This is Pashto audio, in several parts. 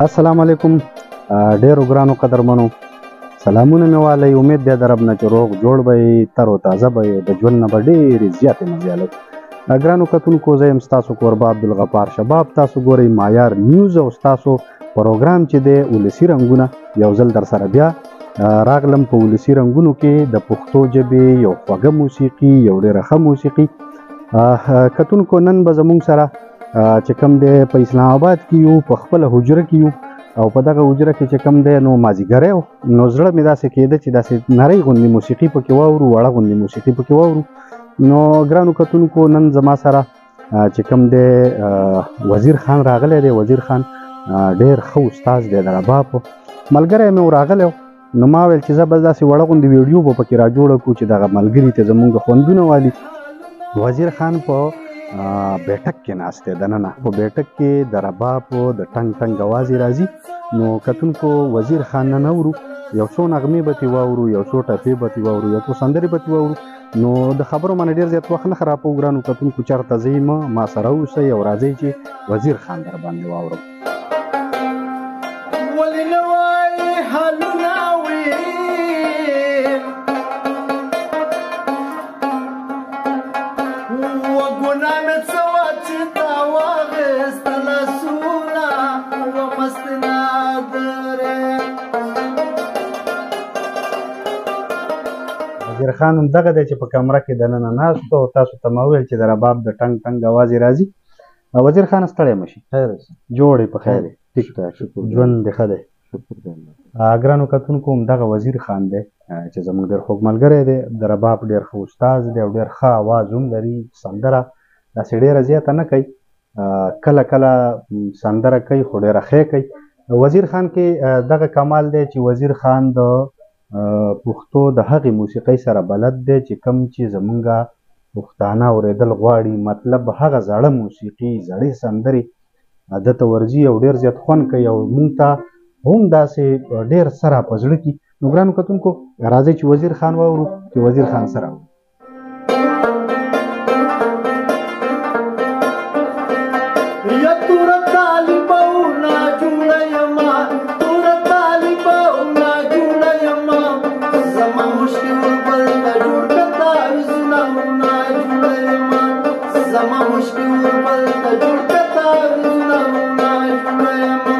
السلام علیکم ډیرو ګرانو قدرمنو سلامونه مې والی. امید دی د رب نه چې روغ جوړ به یې، تر و تازه به یې، د ژوند نه به ډېرې زیاتې مزې الئ. ګرانو کتونکو، زه یم ستاسو کوربه عبدالغفار شباب. تاسو ګورئ معیار نیوز او ستاسو پروګرام چې دی ولسي رنګونه. یو ځل در سره بیا راغلم په ولسي رنګونو کې د پښتو ژبې یو خوږه موسیقي، یو ډېره ښه موسیقي. کتونکو، نن به زموږ سره چې کوم دی په اسلام آباد کې یو، په خپله حجره کې یو، او په دغه حجره کې چې کوم دی نو مازیګری و، نو زړه مې داسې کېده چې داسې نرۍ غوندې موسیقي پکې واورو، وړه غوندې موسیقي پکې واورو. نو ګرانو کتونکو، نن زما سره چې کوم دی وزیر خان راغلی دی. وزیر خان ډېر ښه استاد دی، د رباب ملګری مې و راغلی. نو ما ویل چې زه به داسې وړه غوندې ویډیو به پکې را جوړه کړو چې دغه ملګري ته زمونږ خوندونه والي. وزیر خان په بیټک کې ناست دی دننه، په بیټک کې د رباب د ټنګ ټنګ اواز یې راځي. نو کتونکو، وزیر خان نن اورو، یو څو نغمې به ترې واورو، یو څو ټپې به ترې واورو، یو څو سندرې به ترې واورو. نو د خبرو باندې ډېر زیات وخت نه خرابوو. ګرانو کتونکو، چېرته ځئ مه، ما سره اوسئ او راځئ چې وزیر خان در باندې واورم. ولې نه وایې حالونه وي، وه ګناه مې څه وه چې تا واخیسته لاسونه، وه مستې نادرې. وزیر خان هم دغه دی چې په کمره کې دننه ناست او تاسو ته ما وویل چې د رباب د ټنګ ټنګ اواز یې راځي. وزیر خان، ستړی مه شي. خیر اوسه. جوړ یې؟ په خیر یې؟ ټیک ټاک، شکر. ژوند دې ښه دی؟ شکر دی الله. ګرانو کتونکو، همدغه وزیر خان دی چې زموږ ډېر خوږ ملګری دی، د رباب ډېر ښه استاد دی او ډېر ښه اواز هم لري. سندره داسې ډېره زیاته نه کوي، کله کله سندره کوي خو ډېره ښه کوي. وزیر خان کې دغه کمال دی چې وزیر خان د پښتو د هغې موسیقۍ سره بلد دی چې کوم چې زمونږ پښتانه اورېدل غواړي. مطلب هغه زړه موسیقي، زړې سندرې ده ته ورځي او ډېر زیات خوند کوي او مونږ ته هم داسې ډېر څه را په زړه کي. نو ګرانو کتونکو، راځئ چې وزیر خان واورو چې وزیر خان سره واورو. یا توره طالبه نه جوړه یمه، توره طالبه نه جوړه یمه، زما مشکل وربل ته جوړ که تعویذونه، نه جوړه یمه، زما مشکل وربل ته جوړ که تعویذونه، نه جوړه یمه.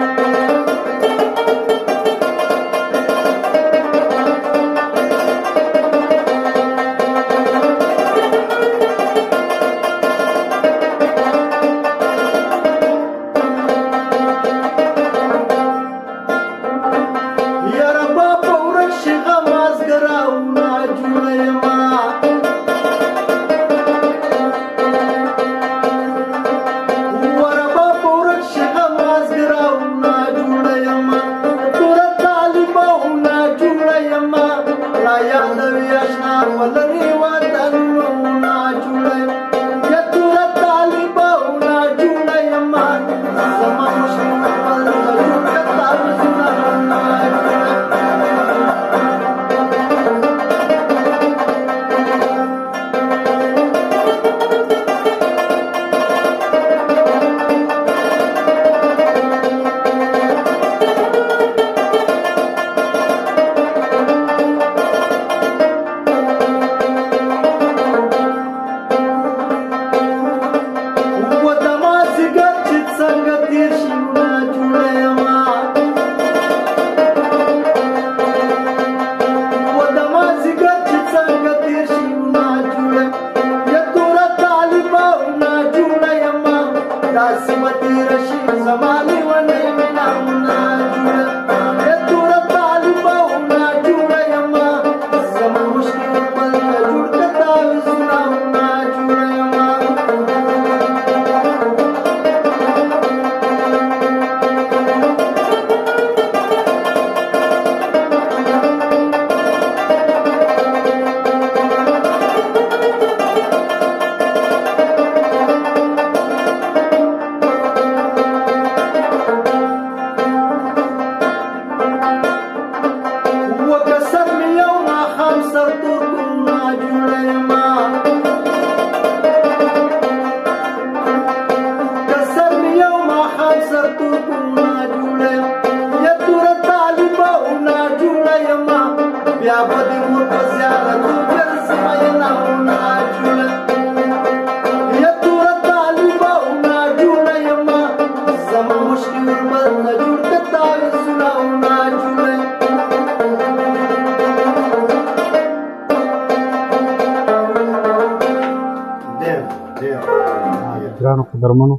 قدرمنو،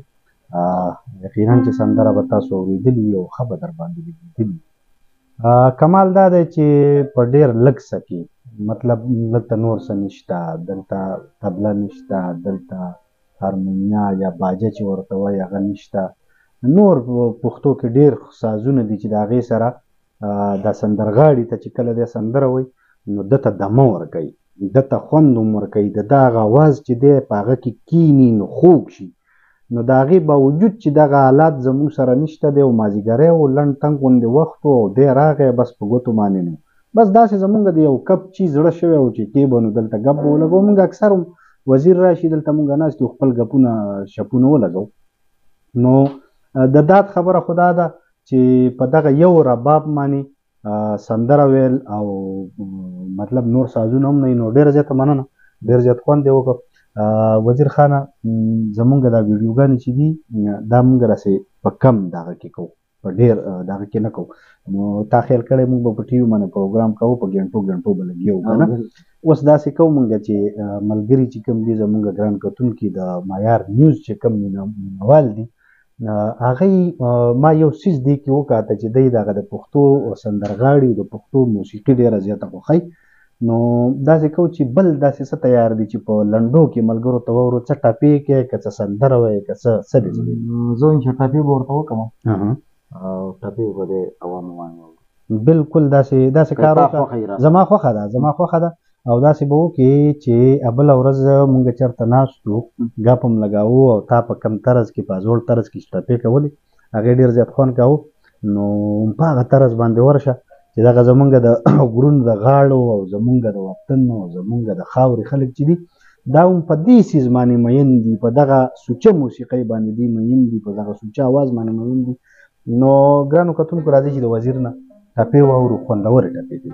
یقینا چې سندره به تاسو اورېدلي وي او ښه به در باندې لګېدلي. کمال دا دی چې په ډېر لږ څه کې، مطلب دلته نور څه نشته، دلته تبله نشته، دلته هارمونیا یا باجه چې ورته وایي هغه نشته. نور پښتو کې ډېر سازونه دي چې د هغې سره دا سندرغاړي ته چې کله دی سندره وایي نو ده ته دمه ورکوي، ده ته خوند هم ورکوي، د ده هغه اواز چې دی په هغه کې کیني نو خوږ شي. نو د هغې باوجود چې دغه حالات زموږ سره نشته دی او مازیګری و، لنډ تنګ غوندې وخت و او دی راغی بس په ګوتو باندې، نو بس داسې زموږ د یو کپ چي زړه شوی و چې کېبه نو دلته ګپ به ولګوو. موږ اکثر هم وزیر راشي دلته موږ ناست یو خپل ګپونه شپونه ولګوو. نو د داد خبره خو دا ده چې په دغه یو رباب باندې سندره ویل او مطلب نور سازونه هم نه وي، نو ډېره زیاته مننه، ډېر زیات خوند یې وکړ. وزیر خانه، زمونږ دا ویډیوګانې چې دي دا مونږ راسې په کم دغه کې کوو، په ډېر دغه کې نه کوو. نو تا خیال کړی مونږ به په ټي وي باندې پروګرام کوو، په ګنټو ګنټو به لګیا وو که نه. اوس داسې کوو مونږ چې ملګري چې کوم دي زمونږ ګران کتونکي د معیار نیوز چې کوم مینهوال دي هغوی ما یو څیز دې کې وکاته چې دی دغه د پښتو سندرغاړي او د پښتو موسیقي ډېره زیاته خوښوي. نو داسې کوو چې بل داسې څه تیار دي چې په لنډو کې ملګرو ته واورو، څه ټپې کې که څه سندره وایې که څه څه دې زه وایم چې ټپې به ورته وکړم او ټپې به د عوامو باندې واورو. بالکل داسې کار وکړه، زما خوښه ده، زما خوښه ده. او داسې به وکړي چې بله ورځ مونږ چېرته ناست وو، ګپ هم لګاوو او تا په کم طرز کې په زوړ طرز کې چې ټپې کولې هغې ډېر زیات خوند کاوه. نو په هغه طرز باندې ورشه چې دغه زمونږ د غرونو د غاړو او زمونږ د وطن او زمونږ د خاورې خلک چې دي دا هم په دې څیز باندې مین دي، په دغه سوچه موسیقۍ باندې دي مین دي، په دغه سوچه اواز باندې مین دي. نو ګرانو کتونکو راځئ چې د وزیر نه ټپې واورو، خوندورې ټپې دي.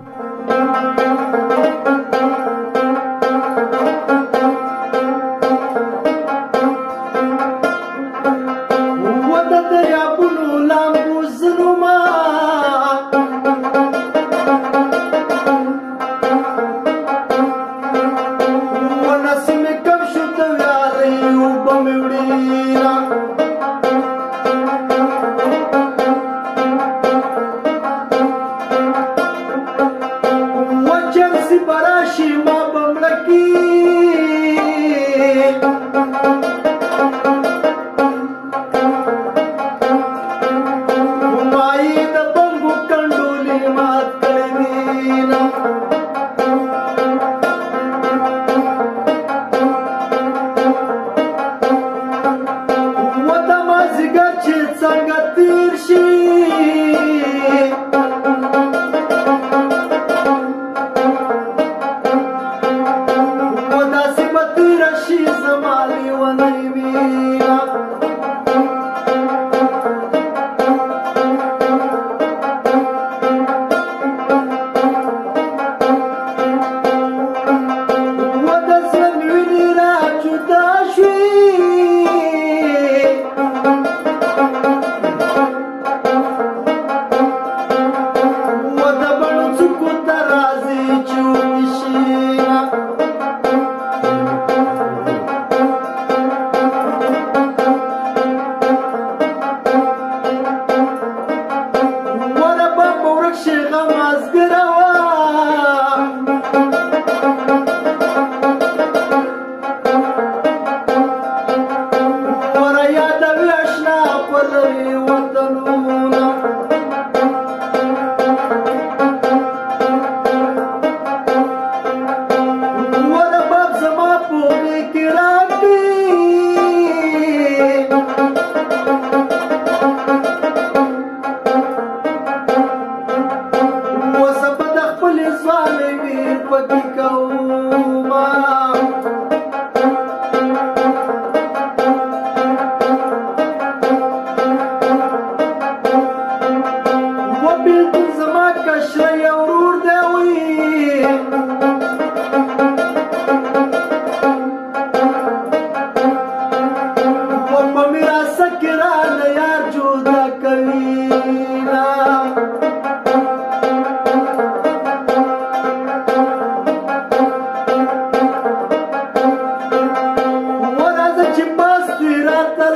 ورځ چې پاس دی راته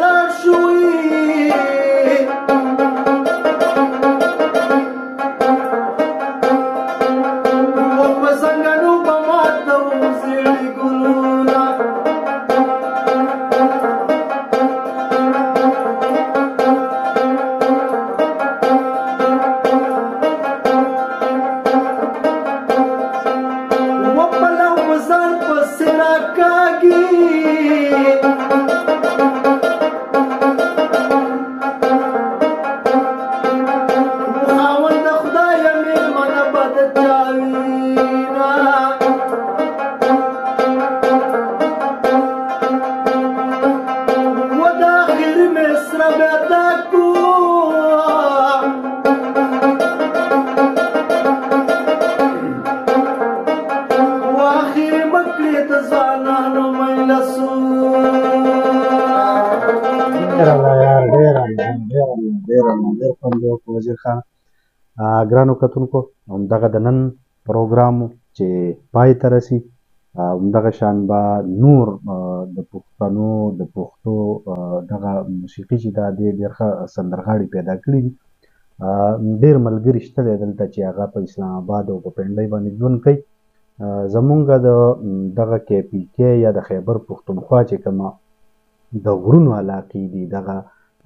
خوند یې وکړو وزیر خان. ګرانو کتونکو، همدغه د نن پروګرام چې پای ته رسي، همدغه شان به نور د پښتنو د پښتو دغه موسیقي چې دا دې ډېر ښه سندرغاړي پیدا کړي دي. ډېر ملګري شته دی دلته چې هغه په اسلام آباد او په پنډۍ باندې ژوند کوي. زمونږ د دغه کې پي کې یا د خیبر پښتونخوا چې کومه د غرونو علاقې دي، دغه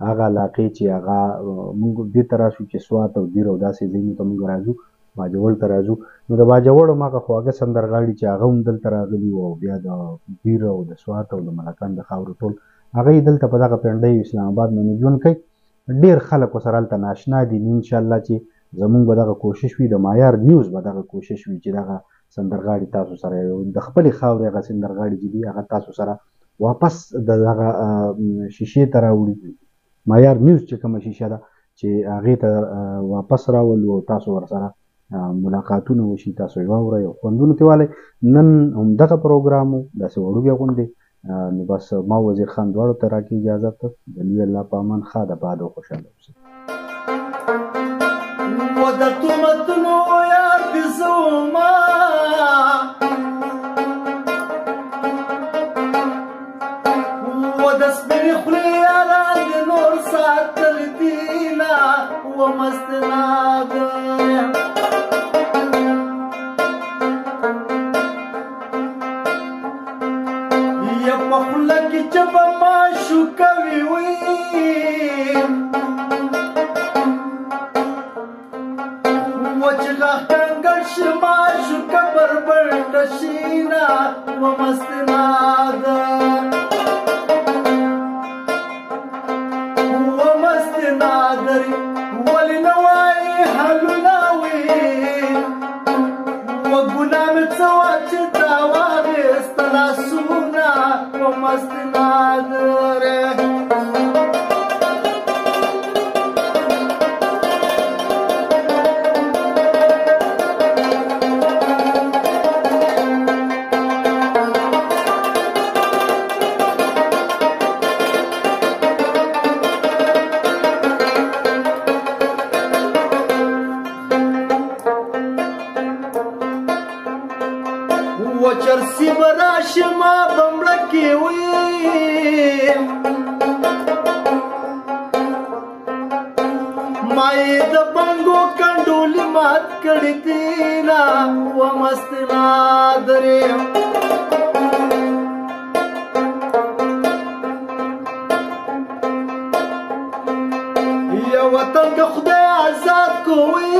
هغه علاقې چې هغه موږ دې ته راشو چې سوات او دیر او داسې ځایونو ته موږ راځو، باجوړ ته راځو، نو د باجوړ هم هغه خواږه سندرغاړي چې هغه هم دلته راغلي وو، او بیا د دیر او د سوات او د ملکان د خاورو ټول هغه یې دلته په دغه پنډۍ اسلام آباد باندې ژوند کوي. ډېر خلک ورسره هلته ناشنا دي. نو انشاءالله چې زمونږ به دغه کوشش وي، د معیار نیوز به دغه کوشش وي چې دغه سندرغاړي تاسو سره د خپلې خاورې هغه سندرغاړي چې دي هغه تاسو سره واپس د دغه شیشې ته راوړي. معیار نیوز چې کومه شیشه ده چې هغې ته واپس راولو او تاسو ورسره ملاقاتونه وشي، تاسو یې واورئ او خوندونه ترې والئ. نن همدغه پروګرام و، داسې وړوکی غوندې. نو بس ما وزیر خان دواړو ته راکړي اجازه ته. د لوی الله په امان، ښاد آباد او خوشحاله اوسئ. وچرسی براش ما بمړه کې وي، ما یې د بنګو کنډولي مات کړي دي نه و مست نادرې. یا وطن که خدای آزاد کوي،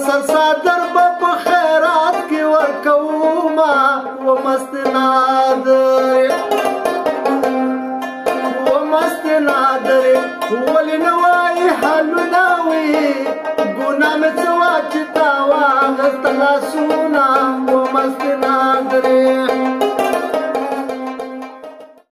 سرسادر به په خیرات کې ورکوما و مست نادرې، و مست نادرې. ولې نه وایي حالونه وي، ګناه مې څه وه چې تا واخیسته لاسونه و مست